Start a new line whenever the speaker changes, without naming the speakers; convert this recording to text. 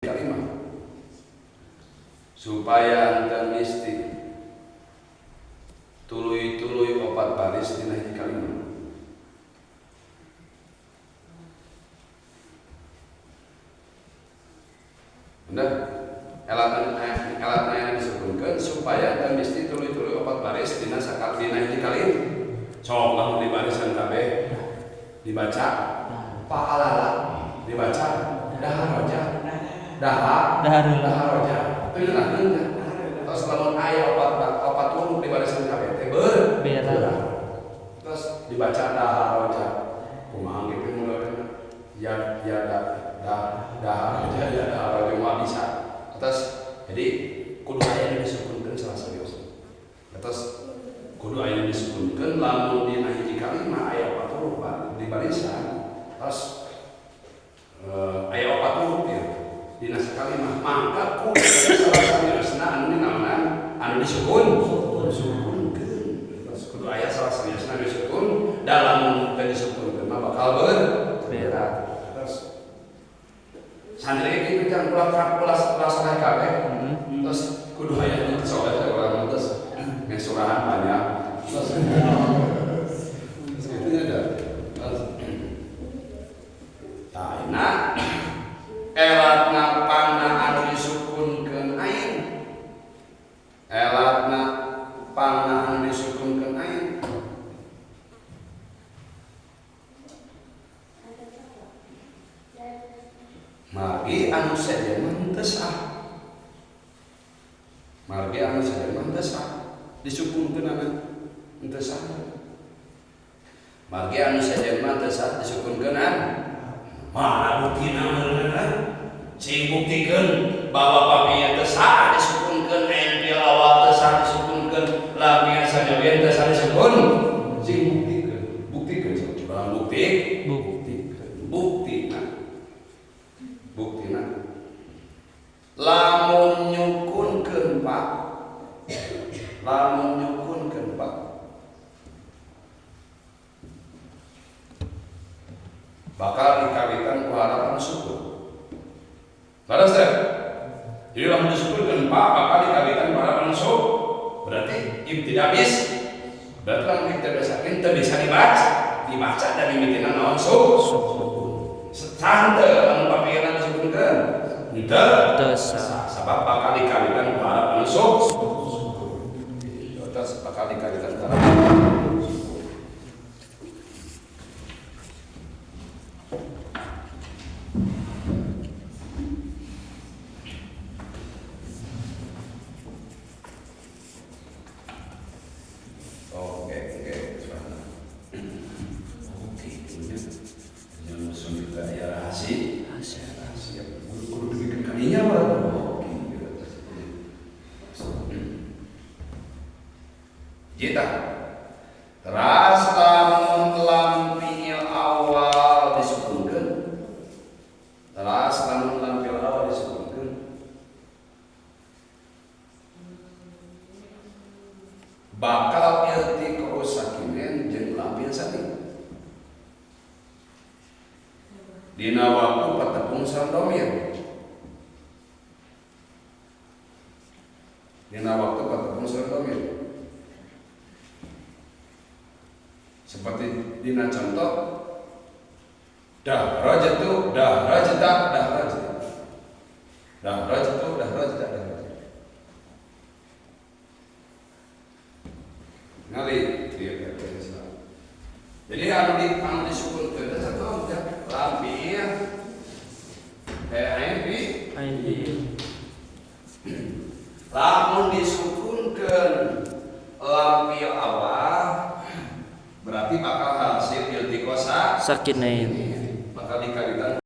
Kalimat supaya henteu misti tuluy-tuluy opat baris dina hiji kalimat. Bener? Elatna yang disukunkeun supaya henteu misti tuluy-tuluy opat baris dina sakal dina hiji kalimat. Sok lamun di barisan kabeh dibaca pa'alala dibaca daharaja daha daharaja itu ngeunaheun teh. Terus lamun aya opat huruf di barisan kabeh teh berat. Terus dibaca daharaja kumaha ge mulana ya ya da daharaja ya daharaja mah bisa. Terus jadi kudu aya nu disukunkeun salah serius. Terus kudu aya nu disukunkeun lamun dina hiji kalimat aya opat huruf di barisan. Terus aya opat huruf ya dina sakalimat mangka kudu salah sawiosna anu dinaonan anu disukun disukunkeun. Terus kudu aya salah sawiosna anu disukun dalam teu disukunkeun mah bakal berat. Terus santri kitu kan ulah ulah soleh kabeh. Terus kudu aya nu soleh teh urang terus mesurahan banyak. Terus kitu nya da. Terus tah elatna pangna anu disukunkeun ain. Elatna pangna anu disukunkeun ain. Margi anu sejen mah henteu sah. Margi anu sejen mah henteu sah. Disukunkeunana henteu sah. Margi anu sejen mah henteu sah disukunkeunana. Mana buktina meureunna? Cing buktikeun bahwa papinya teu sah disukunkeun ain fil awal teu sah disukunkeun lam sajawen teu sah disukun. Cing buktikeun. Buktikeun coba bukti. Buktikeun. Buktina. Buktina. Lamun nyukunkeun Pak. Lamun nyukunkeun Pak. Bakal dikawitan ku harapan syukur. Leres teh? Jadi lamun disukurkeun Pak bakal dikawitan ku harapan syukur. Berarti ibtida bis. Berarti lamun ibtida sakin teu bisa dibaca, dibaca dan mimitina naon syukur. Sah teu lamun papiana disukurkeun? Henteu.
Teu sah.
Sabab bakal dikawitan ku harapan syukur. Terus bakal dikawitan ku harapan syukur. Oke, oke, yang musuh kita ya rahasia, rahasia. Kudu dibikin kalinya apa? Oke, Jita. Teras lamun lam fi'il awal disukunkeun. Teras lamun lam fi'il awal disukunkeun. Bakal iltiqa'u sakinen jeung lam fi'il sakin. Dina waktu patepung sareng domir. Dina waktu patepung sareng domir. Seperti dina contoh dahrajatu dahrajata dahrajata. Dahrajatu dahrajata dahrajata. Ngali ieu teh. Jadi anu di anu disukunkeun teh satu teh lam fi'il ain fi
ain fi.
Lamun disukunkeun lam fi'il awal berarti bakal hasil iltiqosa
sakinain.